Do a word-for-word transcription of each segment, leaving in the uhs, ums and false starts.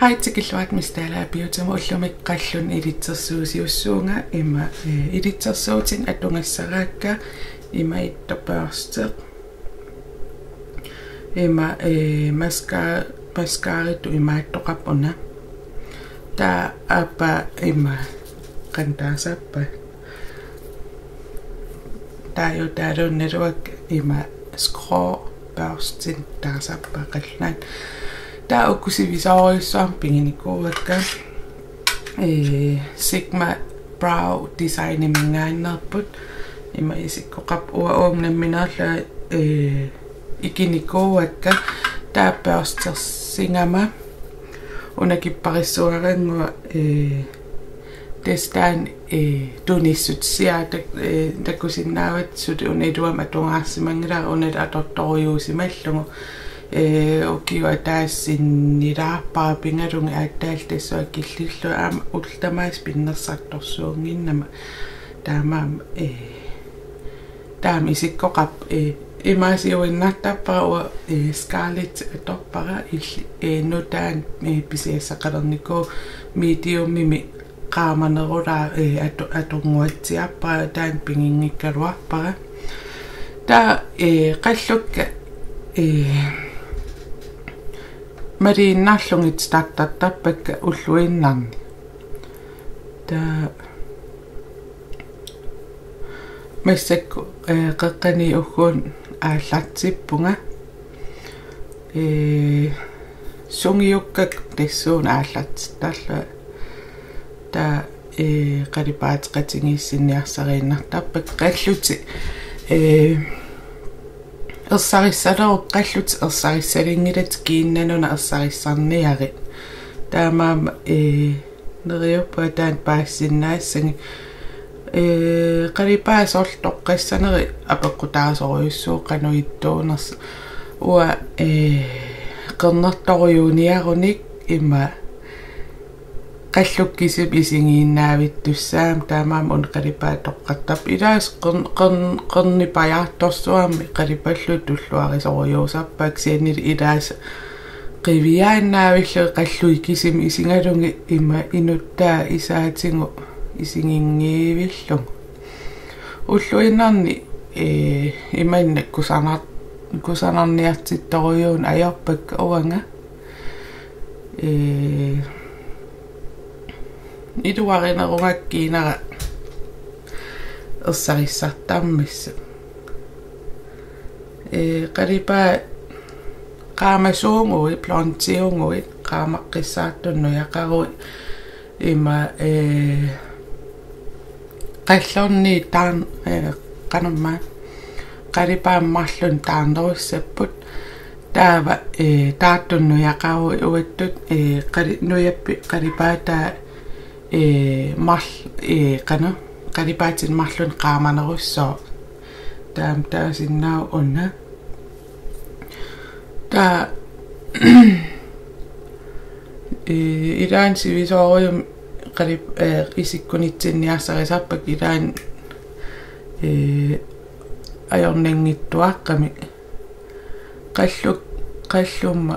Hej, tikilluarit Miss Dalager Beautymut. Ullumi qallunut ilitsersuusiussuunga. Ima, eh, ilitsersuutinik atugassaraakka. Ima ittoq børste. Ima, eh, masca-, mascaratut imaattoqarpoq una. Taava aappaat ima qanoq taasarpaat. Taava taarunneruak ima skråbørstinik taasarpaat qallunaatut. Taava uku sivisoorujussuarmik piginikuuakka. Eh, Sigma Brow Designiminngaanneerput. Ima isikkoqarpoq, uanga uunga nammineerlunga, eh, ikinikuuakka. Taava børstersigama una kipparissuarannguaq, eh, tassa taanna, eh, tunissutisiaq tak-, eh, takusinnaavat suli una iluamik atugaarsimanngilara, una atortorujuusimallugu. Eh, ukioq ataaseq sinnilaarpara pingalugu, aatsaat tassa killilerlunga aamma ullut tamaasa pinnersartorsuunnginnama. Taamaammat, eh, taama isikkoqarpoq, eh, imaasiuinnartarpara uanga, eh, Scarlett atorpara, illit, eh, nutaamik, eh, pisiassaqalernikuuvoq, mediumimik qaamanerulaaq, eh, atu-, atunnguatsiarpara, taanna piginngikkaluarpara. Taava, eh, qallukka, eh, maliinnarlugit startertarpakka ulluinnarni. Taava massakkut, eh, qeqqani ugguuna aallartippunga. Eh, sungiukkakku tassuuna aallartittarlunga. Taava, eh, qalipaateqatigiissinniarsariinnartarpakka qallutit. Eh, ersarissalerukku, qallutit ersarissalinngilatit kiinnanuna ersarissarniarit. Taamaammat, eh, neriuppunga taanna paasisinnaassagit. Eh, qalipaat soorlu toqqassanerit apeqqutaasorujussuuvoq qanoq ittuunersoq. Uanga, eh, qernertorujuuniarunik ima qallukka kisimik isigiinnaavittussaammat, taamaammat una qalipaat toqqartarpoq. Ilaasa qern-, qern-, qernipajaartorsuarmik qalipallu tulluarisorujussuusarpara, kisiannili ilaasa qiviaannaavillugit qallukka kisimik isigalugit ima inuttaa isaatigut isiginngivillugu. Ulluinnarni, eh, imannak kusanar-, kusanarniartittorujuuneq ajorpakka uanga. Eh, iluarinerugakku kiinara ersarissartarmassa. Eh, qalipaat qaamasuuguit, blondiuguit, qaamaqqissaartunut nujaqaruit, ima, eh, qallorniit taan-, eh, qanormaa, qalipaat marlunnik taarnerussapput. Taava, eh, taartunut nujaqaruit uattut, eh, qali-, nujappi qalipaataa, eh, marl-, eh, qanoq, qalipaatinik marlunnik qaamanerussooq. Taama taasinnaavoq una. Taava, eh, ilaanni sivisoorujummik qalip-, eh, isikkunitsinniarsarisarpakka, ilaanni, eh, ajornanngitsuaqqamik. Qallu-, qallumma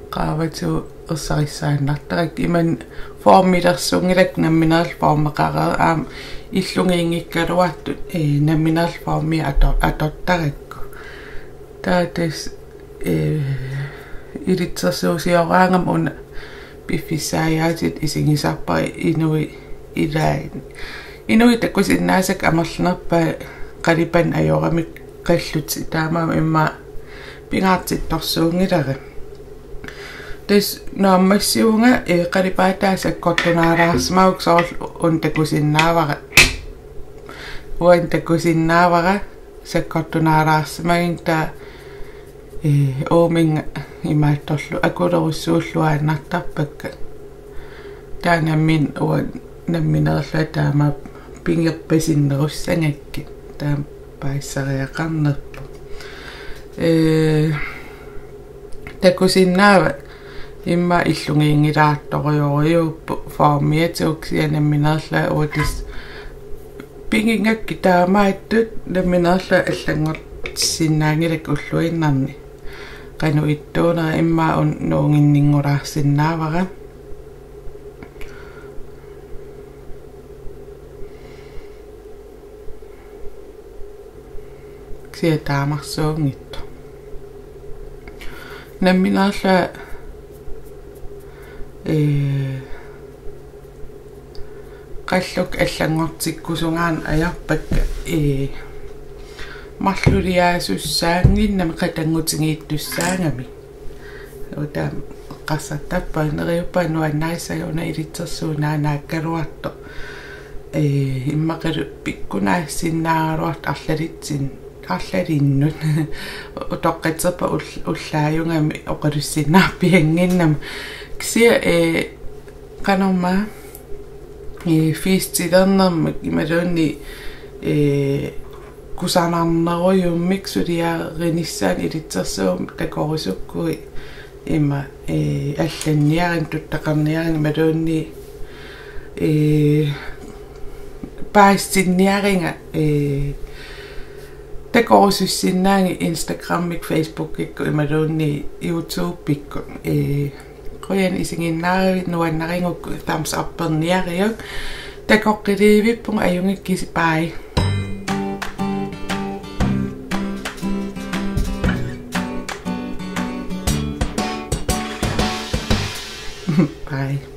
qaavatigut ersarissaannartarakku, imannak formilersunngilakka nammineerlunga formeqareersoq, aamma illugiinngikkaluartut, eh, nammineerlunga formia ato-, atortarakku. Taava tassa, eh, ilitsersuusioraangama una piffissaajaatit isigisarpara, inuit ilaat. Inuit takusinnaasakka amerlanerpaat qalipanit ajoramikku qallutit, taamaammat immaqa pingaartittorsuunngilara. Tassa naammassivunga, eh, qalipaataa sakkortunaalaarsimagukku, soorlu una takusinnaavara. Uani takusinnaavara sakkortunaalaarsimagiga, taava, eh, uuminnga imaattorlu akulerussuulluaannartarpakka. Taava nammineq uanga nammineerlunga taama pigerpasinnerussagakkit, taama paasisariaqarnerpoq. Eh, takusinnaavat immaqa illugiinngilaartorujorujuupput formiatigut, kisianni nammineerlunga uagut tassa pigigakkit taamaattut, nammineerlunga allanngortissinnaanngilakka ulluinnarni. Qanoq ittuunera immaqa un-, nuunginninngulaarsinnaavara. Kisianni taamarsuunngitsoq. Nammineerlunga, ee, qallukka allanngortikkusungaarneq ajorpakka, ee, marluliaasussaannginnami qatanngutigiittussaagami. Uta eqqarsartarpunga, neriuppunga nuannarissagaa una ilitsersuut naanaakkaluartoq. Ee, immaqalu pikkunaasinnaagaluartoq arlalitsin-, arlalinnut. Utoqqatserpunga ul-, ullaajugami oqalussinnaarpiannginnama. Kisianni, ee, qanormaa, ee, fiistilernermik imaluunniit, ee, kusanarnerujummik suliarinissaanut ilitsersuummik takorusukkuit ima, ee, allanniarinnga, tuttaqarniarinnga imaluunniit, ee, paasissinniarinnga, ee, takorusussinnaagit Instagramikkut, Facebookikkut imaluunniit YouTubekkut, ee, qujanaq isiginnaaravit, nuannarigukku thumbs up-erniariuk. Takoqqiliivippugut, ajunngikkisi, bye. Bye.